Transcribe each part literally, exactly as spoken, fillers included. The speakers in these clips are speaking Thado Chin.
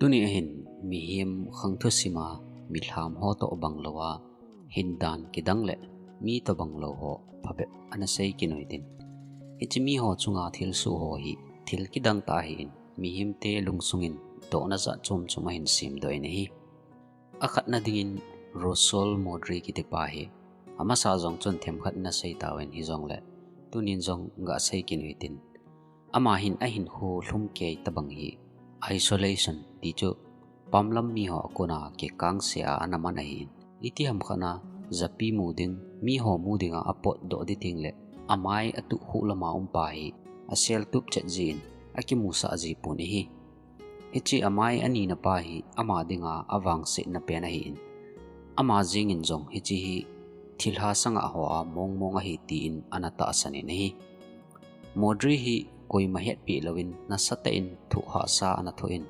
Tuni ahin mihem khang thusima milham ho toh bang lou a, hindan kidang le mi toh bang lou ho phabep ana sei kit u hitin. Hiche mi ho chunga thilsoh ho hi thil kidang tah ahin, mihemte lungsungin dohna jat chom chom ahin semdoh in ahi. Akhatna dingin Rosol Modri kiti pa hi, amasa jong chun themkhat ina sei tauvin hijongle, tunin jong gasei kit u hitin. Ama hin ahinkho lhumkei tabang hi isolation ti chu pamlam miho a kona kikangse a ana man ahin. Itiham khat a japi mu ding, miho mu dinga apotdoh ding teng le amai atuh khuh lama um pa hi asel tup chet jin akimusah ji pon ahi. Hiche amai anina pa hi ama dinga avangsetna pen ahin. Ama jengin jong hiche hi thilha sanga hoa mong mong ahi tin ana tahsan in ahi. Modri hi koima hetpeh louvin nasatah in thoh hahsa ana thoh in,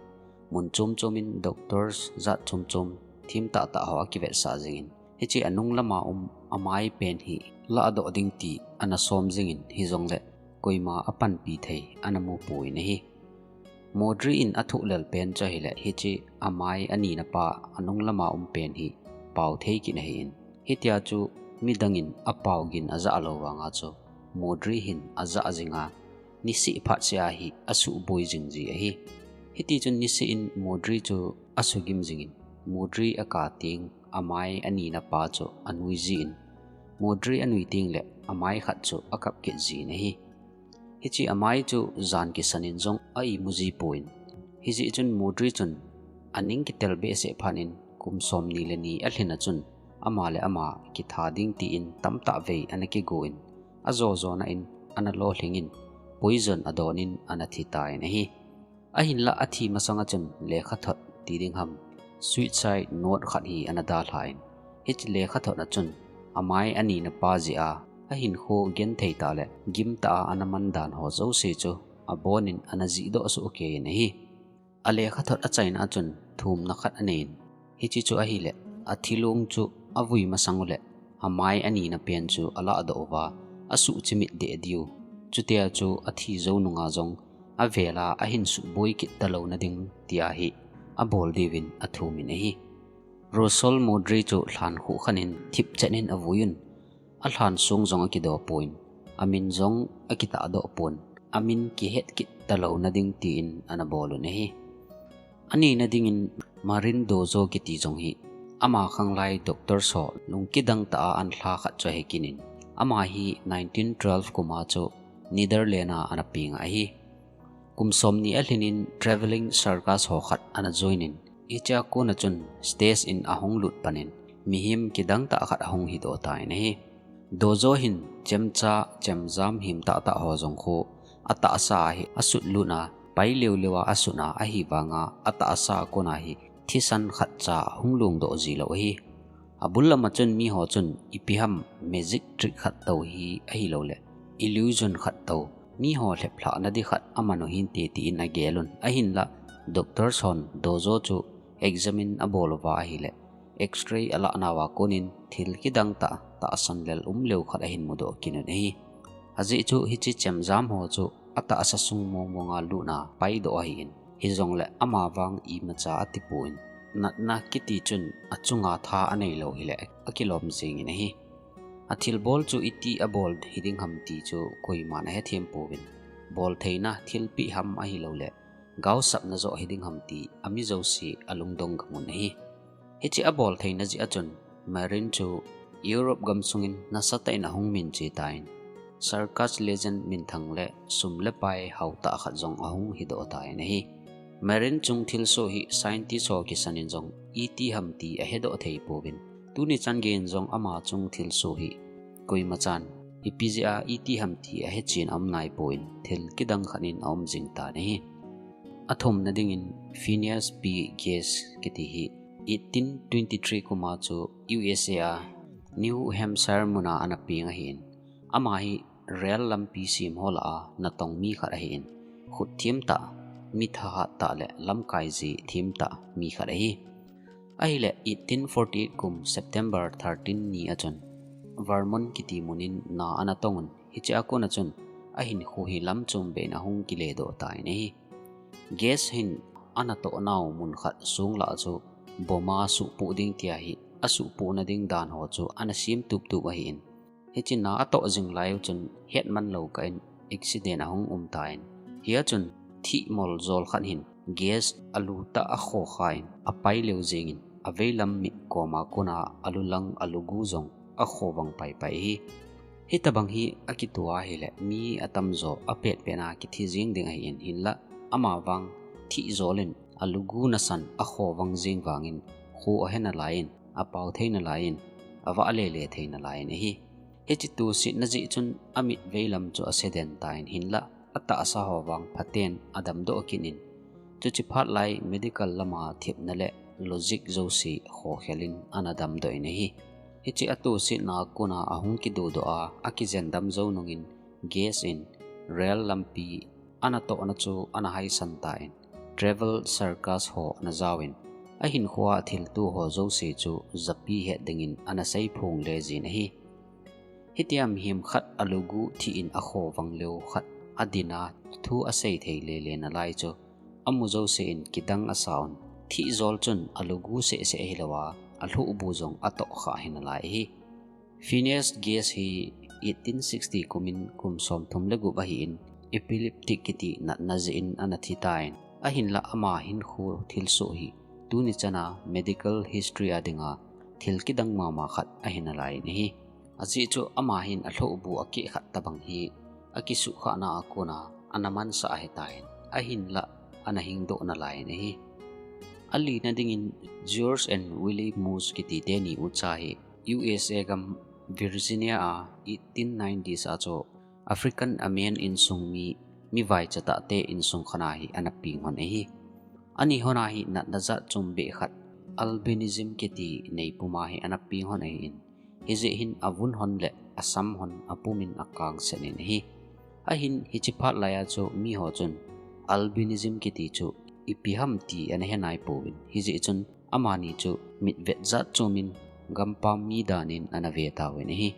mun chom chom in doctors jat chom chom themtah tah ho akivetsah jingin, hiche anung lama um amai pen hi lahdoh ding ti ana som jingin hijongle koima apanpi thei ana mu pon ahi. Modri in athoh lel pen chu ahile hiche amai anina pa anung lama um pen hi pao thei kit ahin. Hitia chu midangin apao gin ajah lou vanga chu Modri hin ajah jinga nisih phat sea hi asuhboi jing ji ahi. Hitichun nisih in Modri chu asugim jingin, Modri aka teng amai anina pa chu anui jin, Modri anui teng le amai khat chu akap kit jin ahi. Hiche amai chu jan kisan in jong a imu ji pon. Hijeh chun Modri chun aning kitel behseh phat in kum somni le ni alhin a chun ama le ama kitha ding tin tamtah vei ana kigon, ajo jona in ana lolhing in, poison adon in ana thi tan ahi. Ahinlah athi masanga chun lekhathot ti ding ham, suicide note khat hi ana dalhan, hiche lekhathot a chun amai anina pa jeh a ahinkho genthei tah le gimtah a ana man dan ho jouse chu abonin ana jihdoh soh kei in ahi. Alekhathot achaina a chun thumna khat anei in, hiche chu ahile athilong chu avui masang ule amai anina pen chu alahdoh uva asuhchimit deh diu, chutia chu athi jou nunga jong avela ahin suhboi kit talouna ding tia hi abol diuvin athum in ahi. Rosol Modri chu lhan khuh khan in thipchet in avui un, alhan song jong akidoh pon, amin jong akitahdoh pon, amin kihet kit talouna ding tin ana bol un ahi. Anina dingin Marin Dozo kiti jong hi ama khanglai doctors ho lungkidang tah a anlha khat chu ahi kit in, ama hi nineteen twelve kum a chu Netherlands a ana peng ahi. Kum somni alhin in travelling circus ho khat ana join in, hichea kona chun stage in ahung lut pan in mihem kidang tah khat ahung hidoh tan ahi. Dozo hin chemcha, chemjam himtah tah ho jong khu atahsa a hi asut lut a, pai leu leu a asut a, ahivanga atahsa a kona hi thisan khatcha ahung longdoh ji lou ahi. Abul lama chun miho chun ipi ham magic trick khat tou hi ahilouleh illusion khat tou, miho lheplhahna ding khat aman u hinte tin agel un, ahinlah doctors hon Dozo chu examine abol uva ahile X-ray alah nauva konin thil kidang tah, tahsan lel um leu khat ahin mudoh kit un ahi. Ajeh chu hiche chemjam ho chu atahsa sung mong monga lutna paidoh ahin, hijongle ama vang imacha atipon, natna kiti chun achunga tha anei lou hile akilom jingin ahi. Athilbol chu iti abol hiding ham ti chu koiman ahethem pouvin, boltheina thilpeh ham ahilouleh gaosapna joh hiding ham ti ami jouse alungdong gam un ahi. Hiche aboltheina jeh a chun Marin chu Europe gamsungin nasatah in ahung minche tan, circus legend minthang le sum le pai haotah khat jong ahung hidoh tan ahi. Marin chung thilsoh hi scientist ho kisan in jong iti ham ti ahedoh thei pouvin, tuni chan geiyin jong ama chung thilsoh hi koimachan ipi jeh a iti ham ti ahechen aum naipon, thil kidang khat in aum jing tan ahi. Athumna dingin Phineas P. Gage kiti hi eighteen twenty-three kum a chu U S A a New Hampshire mun a ana peng ahin, ama hi rel lampi sem ho lah a natong mi khat ahin, khut themtah, mi thahat tah le lamkai ji themtah mi khat ahi. Ahile eighteen forty-eight kum September thirteen ni a chun Vermont kiti mun in na ana tong un, hichea kona chun ahinkho hi lamchom beh in ahung kiledoh tan ahi. Gage hin ana toh nau mun khat sung lah chu bomb a suhpuh ding tia hi asuhpuh na ding dan ho chu ana sim tup tup ahi in. Hichi na atoh jing lai u chun het man lo kah in accident ahung um ta in. Hia chun thih mol jol khat hin gas alu ta a kho kha in apai leu jing in aveilam mit koma kuna alu lang alu gu jong a kho vang pai pai hi. Hitabang hi akitua hile mi atam jo a pet pet na kithi jing ding ahi in hinla ama vang thih jol in alu gu nasan a kho vang jing vangin khu ahe na lai in apau thei na lai in avah le le thei na lai in ahi. Hichi tu sit na jeh chun amit veilam chu ase den ta in hinla atahsa ho vang phaten adam doh kin in. Chuchi phat lai medical lama thipna le logic josi kho khelin ana dam doh in ahi. Hichi atu sit na kuna ahung kidu doh a akijen dam jo nungin gas in rail lampi ana toh na chu ana haisan ta in travel circus ho ana jao in ahin khua thil tu ho josi chu japi het dingin ana sei phung le jin ahi. Hitia mihem khat alu gu thi in a kho vang leu khat a din a thu a sei thei le le na lai chu a mu jo se in kidang a sa un. Thih jol chun alu gu se se hi lo a, a lhuh bu jong a toh kha hi na lai hi. Phineas Gage hi eighteen sixty kum in kum som thum le gup ahi in epileptic kiti natna jeh in ana thi ta in. Ahinla ama hin khu thil suh hi tuni chana medical history a dinga thil kidang mama khat ahi na lai in hi. Ajeh chu ama hin a lhoh bu a keh khat tabang hi a kisuhkhahna a kona ana mansah ahi tai. Ahinlah ana hingdoh nalai in ahi. A lina dingin George and Willie Moose kiti teni ucha hi U S A gam Virginia a eighteen nineties a chu African American insung mi, mi vaicha tahte insung khat a hi ana peng hon ahi. Ani hon a hi natna jat chom beh khat albinism kiti neipum a hi ana peng hon ahi in. Hijeh hin avun hon le asam hon apumin akang sen in ahi. Ahin hichi phat laiya chu miho chun albinism kiti chu ipi ham ti ana he naipouvin. Hijeh chun amani chu mitvet jat chomin gampam mi danin ana ve tauvin ahi.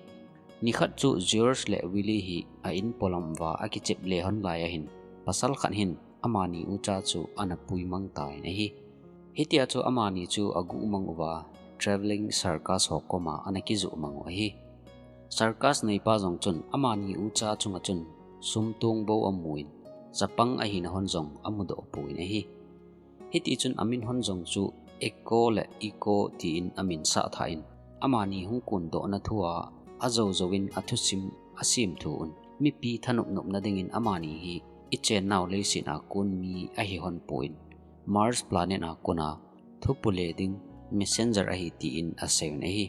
Nikhat chu George le Willie hi a in polam uva akichep le hon laiya hin pasal khat hin amani ucha chu ana puimang tan ahi. Hitia chu amani chu aguhmang uva travelling circus ho koma ana kijuhmang u ahi. Circus neipa jong chun amani ucha chunga chun sum tong bou amun, chapang ahina hon jong amudoh pon ahi. Hiti chun amin hon jong chu Echo le Iko tin amin sah tha in amani hung kondohna thua ajou jouvin athusim asim thu un. Mipi thanop nopna dingin amani hi ichen nau leiset a kon mi ahi hon pon Mars planet a kona thupule ding messenger ahi tin asei un ahi.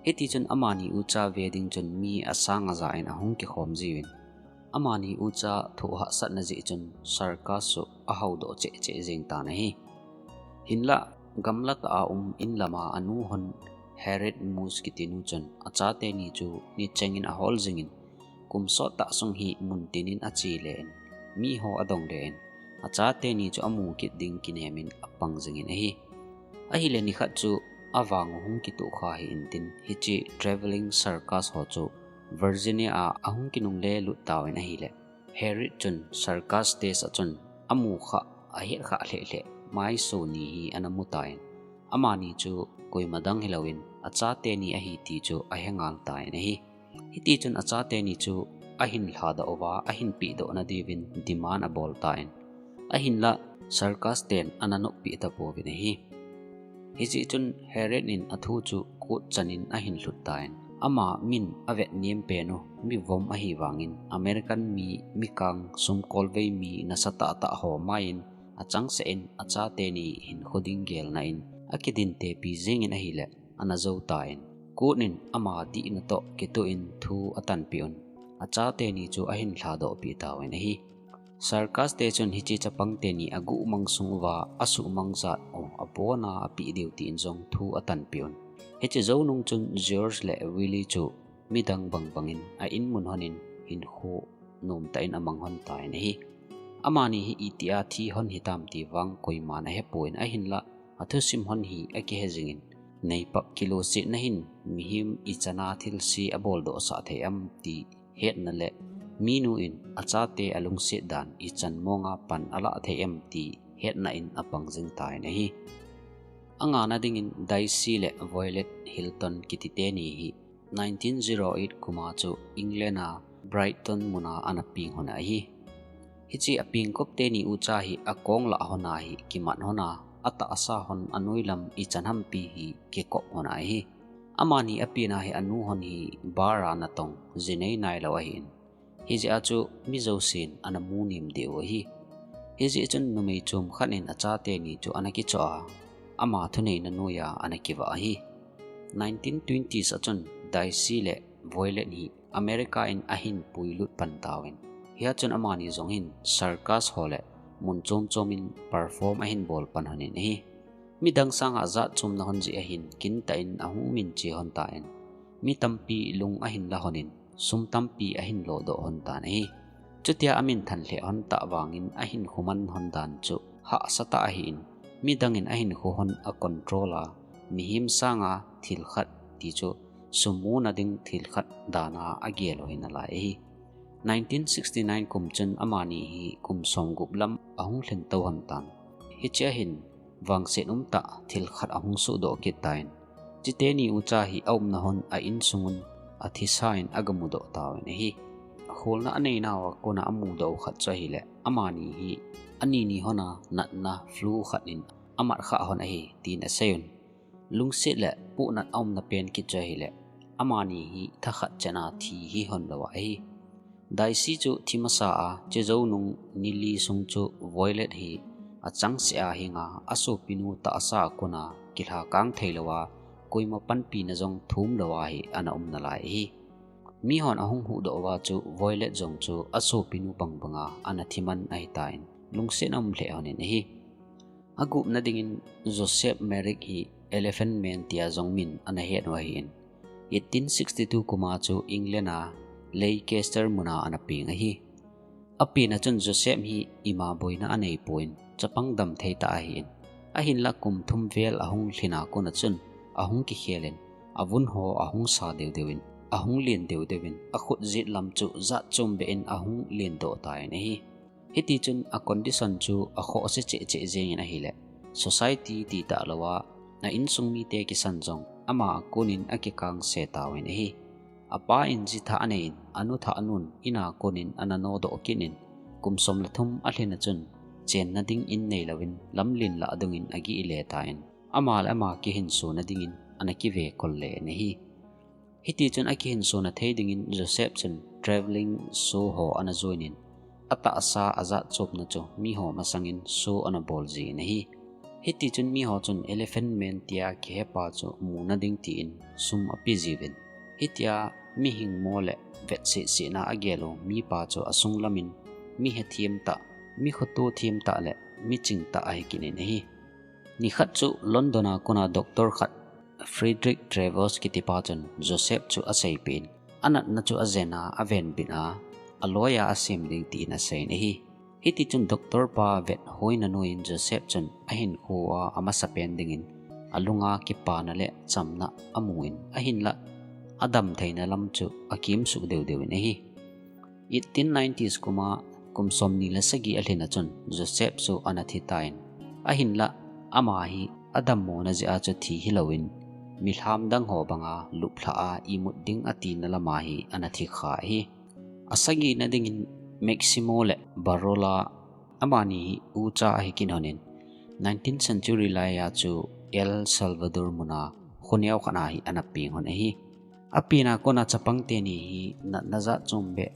Hiti chun amani ucha ve ding chun mi asang aja in ahung kikhom jiuvin. Amani ucha thu hahsatna jeh chun circus chu ahoudoh cheh cheh jeng tan ahi. Hinlah gamla tah a um in lama anu hon Harriet Moose kiti nu chun achateni chu nichengin ahol jingin kum sot tah sung hi muntin in ache le in miho adong le in achateni chu amu kit ding kinemin apang jingin ahi. Ahile nikhat chu avang hung kitoh kha hi intin hichi travelling circus ho chu Virginia a ahung kinung le lut tauvin ahile. Harriet chun circus stage a chun amu kha ahet kha lheh lheh maiso ni hi ana mu tan. Amani chu koima dang hilouvin achateni ahi ti chu ahe ngal tan ahi. Hiti chun achateni chu ahin lhadoh uva ahin pehdoh na diuvin demand abol tan. Ahinlah circus ten ana noppeh tapouvin ahi. Hijeh chun Harriet in athu chu court chanin ahin lhut tan. Ama min avet nem pen u mivom ahi vangin American mi mikang sumkolvei mi nasatah tah ho maiin achangseh in achateni hinkho ding gelna in akidin tepi jingin ahile ana jou tan. Court in ama dihna toh kitoh in thu atanpeh un. Achateni chu ahin lhadoh peh tauvin ahi. Circus te chun hichi chapang teni aguhmang sung uva asuhmang jat u abona apeh diu tin jong thu atanpeh un. Hichi jou nung chun George le Willie chu midang bang bangin a in mun honin hinkho nomtah in amang hon tan ahi. Amani hi itia thi hon hitam ti vang koiman ahepon ahinlah athusim hon hi akihe jingin. Neipap kiloisetna hin mihem ichan a thilse aboldoh sah thei am ti hetna le minu in achate alungset dan ichan monga pan alah thei em ti hetna in apang jing tan ahi. Angana dingin Daisy le Violet Hilton kiti teni hi nineteen zero eight kum a chu England a Brighton muna ana peng lhon ahi. Hiche apeng kop teni ucha hi akong lah lhon ahi, kimat lhon a, atahsa lhon anoi lam ichan hampi hi kikop lhon ahi. Amani apen a hi anu lhon hi bar a natong jinei nailou ahin. Hijeh a chu mi jousen ana mu nem diu ahi. Hijeh chun numei chom khat in acha teni chu ana kichoh a, ama thuneina noiya ana kivah ahi. Nineteen twenties a chun Daisy le Violet hi America in ahin puilut pan tauvin. Hia chun amani jong hin circus ho le mun chom chom in perform ahin bol pan lhon in ahi. Midang sanga jat chomna lhon jeh ahin kintah in ahung minche lhon tan. Mi tampi lung ahin la lhon in, sum tampi ahin lodoh lhon tan ahi. Chutia amin than lheh lhon tah vangin ahinkho man lhon dan chu hahsa tah ahin, midang in ahinkho lhon acontrol a, mihem sanga thil khat ti chu sum muna ding thil khat dan a agel u hi nalai ahi. Nineteen sixty-nine kum chun amani hi kum som gup lam ahung lhing tou lhon tan. Hichea hin vangset umtah thil khat ahung sohdoh kit tan. Chuteni ucha hi aumna lhon a insung un athisa in agamudoh tauvin ahi. Kholna anei nauva kona amudoh u khat chu ahile, amani hi anini lhon a natna flu khat in amat khah lhon ahi, tin asei un. Lungset le puhnat aumna pen kit chu ahile, amani hi thakhat chan a thi hi lhon lou ahi. Daisy chu thi masa a, chejou nung ni li sung chu Violet hi achangseh a hinga, asopinu tahsa a kona kilhakang theilouva, koima panpina jong thum louva hi ana um nalai ahi. Mihon ahung huhdoh uva chu Violet jong chu asopinu bang banga ana thi man ahitan, lungset aum lheh lhon in ahi. Agupna dingin Joseph Merrick hi Elephant Man tia jong min ana het u ahin. Eighteen sixty-two kum a chu England a Leicester muna ana peng ahi. Apen a chun Joseph hi ima boina anei pon, chapang damthei tah ahin. Ahinla kum thum vel ahung lhin a kona chun ahung kikhel in, avun ho ahung sa deu deu in, ahung len deu deu in, akhut jet lam chu jat chom beh in ahung lendoh tan ahi. Hiti chun a condition chu akhohse cheh cheh jeng in ahile, society ti talou a, a insung mite kisan jong ama a kon in akikangse tauvin ahi. Apa in ji thah anei in, anu thah anun, in a kon in ana nodoh kit in, kum som le thum alhin a chun, chenna ding in neilouvin, lamlen lah dung in agih le tan, ama le ama kihinsona dingin ana kive kol le in ahi. Hiti chun akihinsona thei dingin Joseph chun travelling show ho ana join in, atahsa ajat chomna chu miho masangin show ana bol jin ahi. Hiti chun miho chun Elephant Man tia kihepa chu muna ding tin sum ape jiuvin. Hitia mihing mo le vetsehsehna agel u mipa chu asunglam in mi hethem tah, mi khoto them tah le mi ching tah ahi kit in ahi. Nikhat chu London a kona doctor khat Frederick Trevose kitipa chun Joseph chu aseipeh in, anatna chu ajen a, avenbit a, aloi a asem ding tin asei in ahi. Hiti chun doctor pa vet hoina noiyin Joseph chun ahinkho a amasapen dingin alunga kipana le chamna amun, ahinla adamtheina lam chu akimsuh deu deu in ahi. Eighteen nineties kum a, kum somni le sagi alhin a chun Joseph chu ana thi tan. Ahinla, ama hi adammona jeh a chu thi hilouvin, milham dang ho banga luplhah a imut ding atina lam a hi ana thi kha ahi. Asagina dingin Maximo le Barola, amani hi ucha ahi kit lhon in, nineteenth century lai a chu El Salvador muna khoneo khat a hi ana peng lhon ahi. Apen a kona chapang teni hi natna jat chom beh,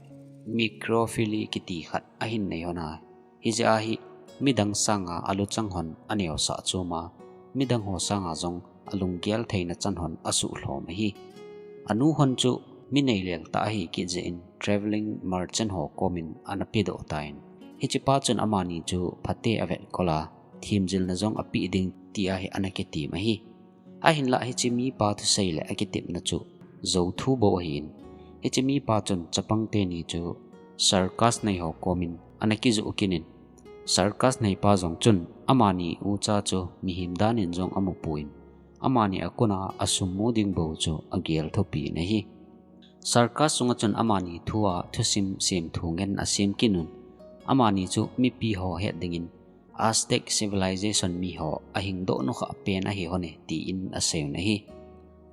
necrophilia kiti khat ahin nei lhon a. Hijeh a hi midang sanga aluchang lhon aneosah chom a, midang ho sanga jong alunggel theina chan lhon asuhlhom ahi. Anu lhon chu mi neilel tah ahi kit jeh in travelling merchant ho komin ana pedoh tan. Hichepa chun amani chu phate avetkol a, themjilna jong apeh ding tia hi ana kitem ahi. Ahinla hiche mipa thusei le akitepna chu jou thu bou ahin. Hiche mipa chun chapang teni chu circus nei ho komin ana kijoh kit in. Circus neipa jong chun amani ucha chu mihem dan in jong amupon, amani a kona asum mu ding bou chu agel thupi in ahi. Circus sunga chun amani thu a thusim semthu ngen asem kit un. Amani chu mipi ho het dingin Aztec civilization miho ahingdoh nokha pen ahi hon e, tin asei un ahi.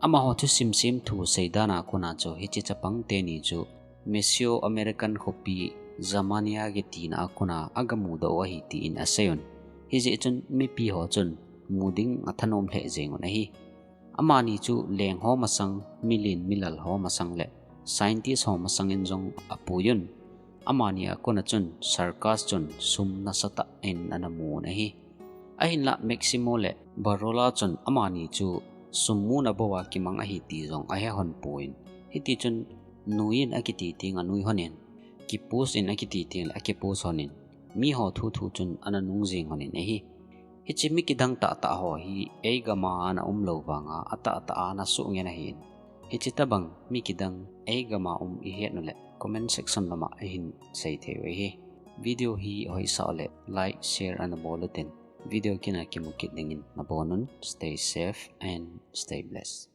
Amaho thusim semthu seidan a kona chu hiche chapang teni chu Mesoamerican khopi Germania kitina a kona agamudoh u ahi, tin asei un. Hijeh chun mipi ho chun muding athanom lheh jeng un ahi. Amani chu leng ho masang, milen milal ho masang le scientist ho masang in jong apuiyun. Amani a kona chun circus chun sum nasatah in anamun ahi. Ahinlah Maximo le Barola chun amani chu sum muna bou a kimang ahi ti jong ahe honpon, hitichun nuiyin akiti teng anui honin, kipus in akiti tengle akipus honin, miho thuthu chun ananung jing honin ahi. Hiche mi kidang tahtah ho hi eigam a ana umlou vanga atahtah a ana suhngen ahin. Hiche tobang mi kidang eigam a um ihet uleh comment section lama ahin seithei u ahi. Video hi hoisah uleh like, share anabol utin, video kina kimukit dingin nabonun. Stay safe and stay blessed.